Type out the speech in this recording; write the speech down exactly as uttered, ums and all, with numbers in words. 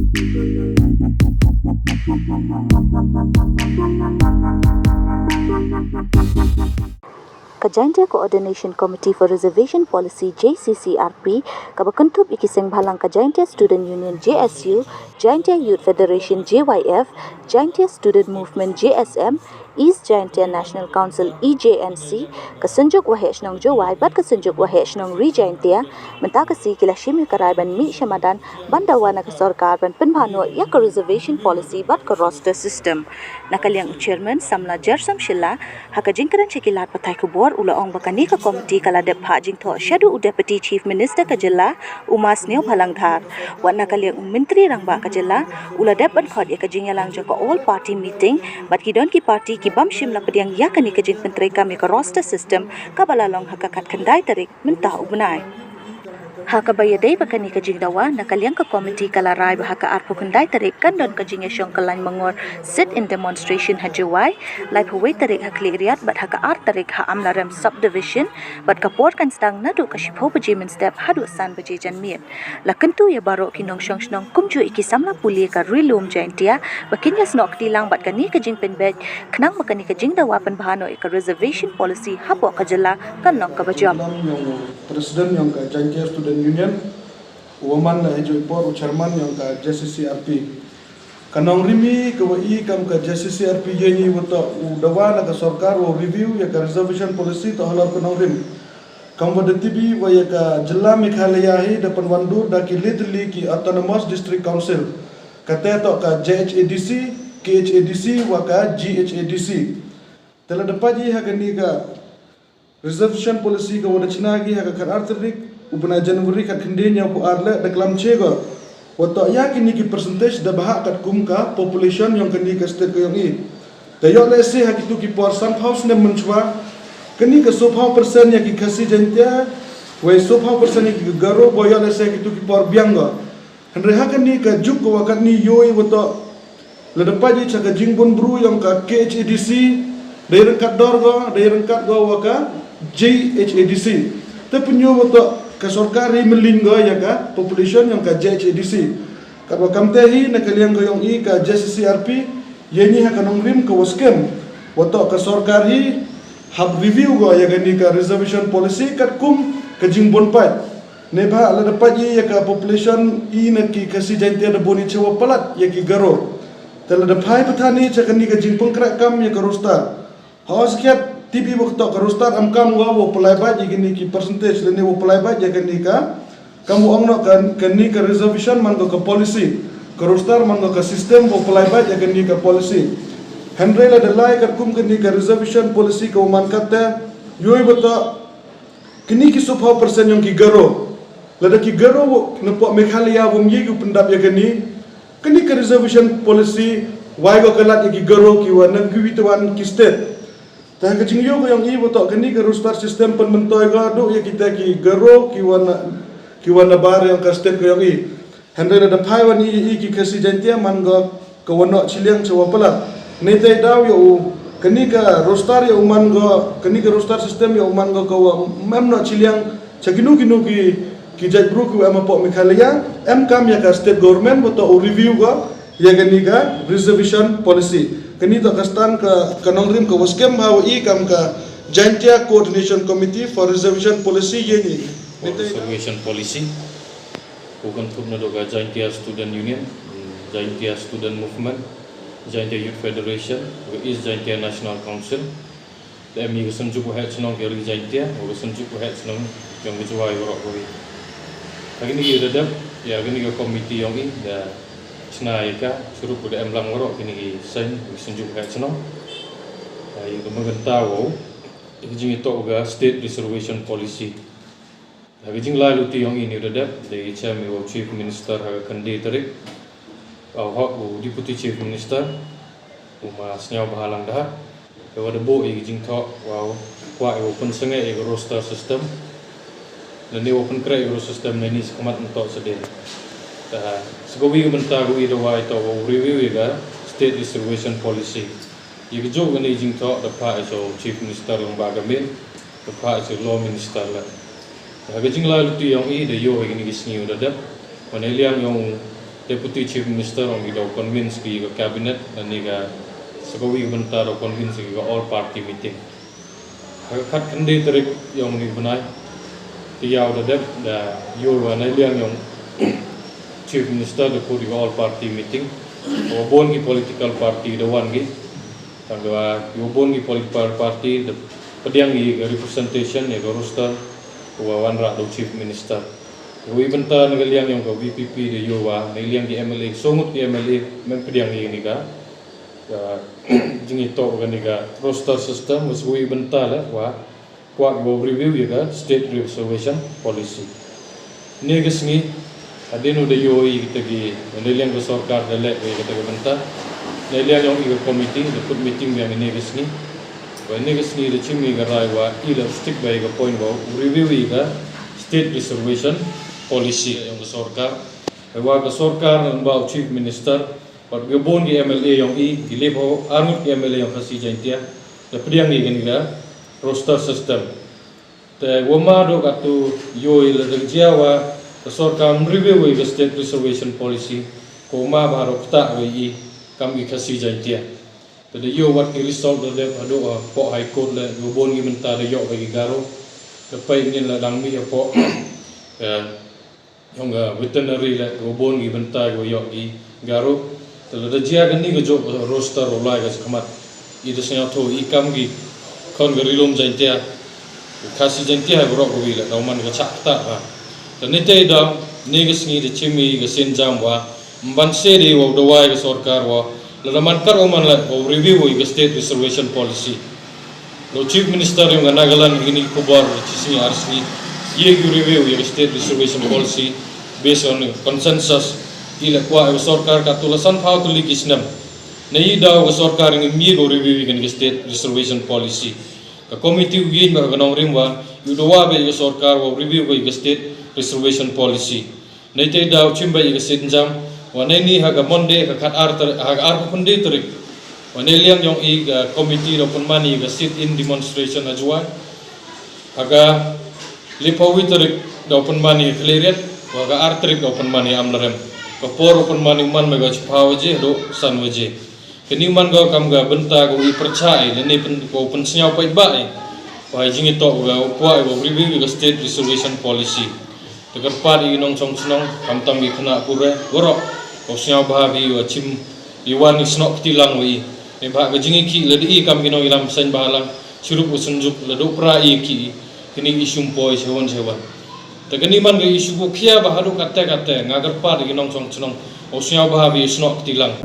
Ka Jaintia Coordination Committee for Reservation Policy, J C C R P, kaba kynthup ïa ki seng bhalang ka Jaintia Student Union, J S U, Jaintia Youth Federation, J Y F, Jaintia Student Movement, J S M, East Jaintia National Council, E J N C, ka Synjuk Waheh Shnong Jowai bad ka Synjuk Waheh Shnong Ri Jaintia, mynta ka sngi ki la shim ïa ka rai ban mih sha madan ban dawa na ka sorkar ban pynbha noh ïa ka reservation policy bad ka roster system. Na ka liang u Chairman samla Jersam Shylla, ha ka jingkren sha ki lad pathai khubor, u la ong ba kane ka komiti ka la dep phah jingthoh shaduh u Deputy Chief Minister ka jylla, u Ma Sniawbhalang Dhar. Wat na ka liang u Myntri Rangbah ka jylla, u la dep ban khot ïa ka jingïalang jong ka All Party Meeting bad ki don ki party ki bym shym la pdiang ïa kane ka jingpyntreikam ïa ka roster system kaba la long ha ka khatkhyndai tarik mynta u bnai. Ha kaba ïadei bad kane ka jingdawa, na ka liang ka komiti ka la rai ba ha ka arphew khyndai tarik kan don ka jingïashong kyllain mangor sit-in demonstration ha Jowai, laiphew wei tarik ha Khliehriat bad ha ka ar tarik ha Amlarem Subdivision, bad ka por kan sdang naduh ka shiphew baje mynstep haduh san baje janmiet. La kyntu ïa baroh ki nongshong shnong kumjuh ïa ki samla pule ka Ri Lum Jaintia ba kin ïasnoh kti lang bad kane ka jingpynbeit, khnang ba kane ka jingdawa pynbha noh ïa ka reservation policy hapoh ka jylla kan long kaba jop. President jong ka Jaintia Student Union, u wa man na hi juh i por u chairman jong ka J C C R P. Ka nongrim i ka wa i kam ka J C C R P ïa ngi wa toh u dawa na ka sorkar wa review ïa ka reservation policy toh halor ka nongrim. Kam wa da tibi wa ïa ka jylla Meghalaya hi da pynwandur da ki le tylli ki Autonomous District Council. Kata toh ka J H A D C, K H A D C wa ka G H A D C. Te la da pait i ha kani ka reservation policy ka wa da chna ki ha ka khat ar tarik u bnai January khat khyndai hynñiewphew ar leh da klam che ko. Wa toh ïa kini ki percentage da bhah katkum ka population jong kani ka state ka jong i. Te ïoh lehse ha kitu ki por sanphew snem mynshuwa, kani ka sophew percent ïa ki Khasi Jaintia, wei sophew percent ïa ki Garo, ba ïoh lehse ha kitu ki por biang ko. Hynrei ha kani ka juk ka wa katni ïoh i wa toh lada pait i cha ka jingbun bru jong ka K H A D C, dei ryngkat dor ko, dei ryngkat ko wa ka J H A D C. Te pynïoh wa toh ka sorkar i mylliñ ko ïa ka population jong ka J H A D C. Katwa kamte hi na ka liang ka jong i ka J C C R P, ïa ngi ha ka nongrim ka wa skhem wa toh ka sorkar hi hap review ko ïa kani ka reservation policy katkum ka jingbun pait. Neibhah lada pait i ïa ka population i na ki Khasi Jaintia da bun i cha wa palat ïa ki Garo. Te lada phai pathan i cha kani ka jingpynkhreh kam ïa ka roster. Ha u skhem tibi wa toh ka roster em kam ko wa pynlait bad ïa kini ki percentage lane wa pynlait bad ïa kani ka. Kam wa ong noh ka, kani ka reservation man ko ka policy. Ka roster man ko ka system wa pynlait bad ïa kani ka policy. Hynrei lada lai katkum kani ka reservation policy ka wa man kata ïoh i wa toh kini ki sophew percent jong ki Garo. Lada ki Garo wa, na poh Meghalaya wa ym ïoh i u pyndap ïa kani. Kani ka reservation policy, wai ko ka lad ïa ki Garo ki wa na kiwi tawan ki state. Te ha ka jingïoh ka jong i wa toh kani ka roster system pynmyntoi ko duh ïa kita ki Garo ki wa na, ki wa na bar jong ka state ka jong i. Hynrei lada phai wan i, i ki Khasi Jaintia man ko ka wa noh chiliang cha wa palat. Neitei daw ïa u, kani ka roster ïa u man ko, kani ka roster system ïa u man ko ka wa em noh chiliang cha kino kino ki, ki jait bru ki wa em hapoh Meghalaya, em kam ïa ka state government wa toh u review ko ïa kani ka reservation policy. Kani toh ka stand ka, ka nongrim ka wa skhem ha wa i kam ka Jaintia Coordination Committee for Reservation Policy ïa ngi. Reservation Policy. Ku kan thup na do ka Jaintia Student Union, Jaintia Student Movement, Jaintia Youth Federation, ka East Jaintia National Council. Da em i ka Synjuk Waheh Chnong ka Ri Jaintia, ka Synjuk Waheh Chnong jong ka Jowai waroh kawei. Ha kini ki da dep, ïa kini ka committee jong i, da chna ïa ka, suruh ku da em lang waroh kini ki seng, ka Synjuk Waheh Chnong. Ïa ka maganta wow, ïa ka jingitoh ka State Reservation Policy. Ha ka jinglai luti jong i ni da dep, da i chem i wa u Chief Minister ha ka khyndai tarik. Wa u hok u Deputy Chief Minister, u Ma Sniawbhalang Dhar. Ka wa da buh i ka jingthoh, wa u kwah i wa pynsangeh i ka roster system. Lane wa pynkhreh i ka roster system na ini sa khmat mynta sa dei. Ta, sa ka wi ka mynta ka wi da wa i toh wa u review i ka State Reservation Policy. Ïa ka juh kani jingthoh da phah i cha u Chief Minister lyngba ka mail, da phah i cha u Law Minister leh. Ha ka jinglai luti jong i da ïoh ha kini ki sngi u da dep. Wan i liang jong u Deputy Chief Minister ong ki da convince ki ka cabinet, na ni ka sa ka wi ka bynta da convince ki ka all party meeting. Ha ka khat khyndai tarik yong ni bnai, ki yaw da dep da yoh wa na liang yong Chief Minister da kut ki ka all party meeting. Wa bun ki political party da wan ki. Tang da wa bun ki political party da pdiang ki ka representation ya ka roster wa wanrah da Chief Minister. Wi bynta na ka liang yong ka V P P da yoh wa na liang ki M L A, songut ki M L A, men pdiang ki ni ka. Ka jingitoh ka ni ka roster system, wa wi bynta la wa kwah wa review ya ka state reservation policy. Ni ka sngi, hadien u da yoh i kita ki, na liang ka sorkar da leh ya kita ki bynta. Na liang yong i ka committee, da put meeting biang ni ka sngi. Wa ni ka sngi da chim i ka rai wa i la stick by ka point wa review i ka state reservation policy yong ka sorkar. Wa ka sorkar ngan ba u Chief Minister, wa ka bun ki M L A yong i, ki lip ho, arngut ki M L A yong Khasi Jaintia, da pdiang i ka ni ka roster system. Te wa ma do ka tu yoh i la da jia wa ka sorkar review i ka state reservation policy, ko ma ba ro kta wa i kam ki Khasi Jaintia. Te da yoh wat ki result da dep hadu ha po High Court le, wa bun ki bynta da yoh wa ki Garo. Te pai ngin la dang mi ha po, eh, yong ka veterinary le, wa bun ki bynta wa yoh ki Garo. Te la da jia ka ni ka jok roster u lai ka khmat. I da sngewthuh i kam ki khon ka ri lum Jaintia. Khasi Jaintia ha ka rok ka wi le, da man ka chak ta ha. Te ni te da, ni ka sngi da chim i ka sienjam wa, mban se di wa da wai ka sorkar wa, la da man kar u man la wa review i ka state reservation policy. Lo Chief Minister yong ka Nagaland hi ni khubor chi sngi ar sngi, ye ki review i ka state reservation policy based on consensus, i la kwah i ka sorkar ka tu la san phaw tylli ki snem. Na i daw ka sorkar ngi mi ko review i ka state reservation policy. Ka committee u yin ba ka nongrim wa, yu da wa ba i ka sorkar wa review ko i ka state reservation policy. Nei te daw chim ba i ka sienjam, wa nei ni ha ka Monday, ha ka khat ar tar-, ha ka ar phew khyndai tarik. Wa nei liang yong i ka committee da pynman i ka sit-in demonstration ha Jowai. Ha ka liphew wi tarik da pynman i Khliehriat, wa ka ar tarik da pynman i Amlarem. Ka por da pynman i man me ka chiphaw waje, do san waje. Kani man ka kam ka bynta ka i pyrchah i, lane pyn-, ka pynsngew paidbah i. Wa i jingitoh ka kwah i wa review i ka state reservation policy. Te kyrpad i nongchong chnong, khamtam i khynnah pure, warok, ka sngewbha i wa chim, i wan i snoh kti lang wa i. Neibhah ka jingikhih lada i kam ki nongïalam seng bha lang, chirup u synjuk lada u pra i khih, kini i shum poi chewan chewan. Te kani man ka issue ko khia ba haduh kate kate, nga kyrpad i nongchong chnong, ka sngewbha i snoh kti lang.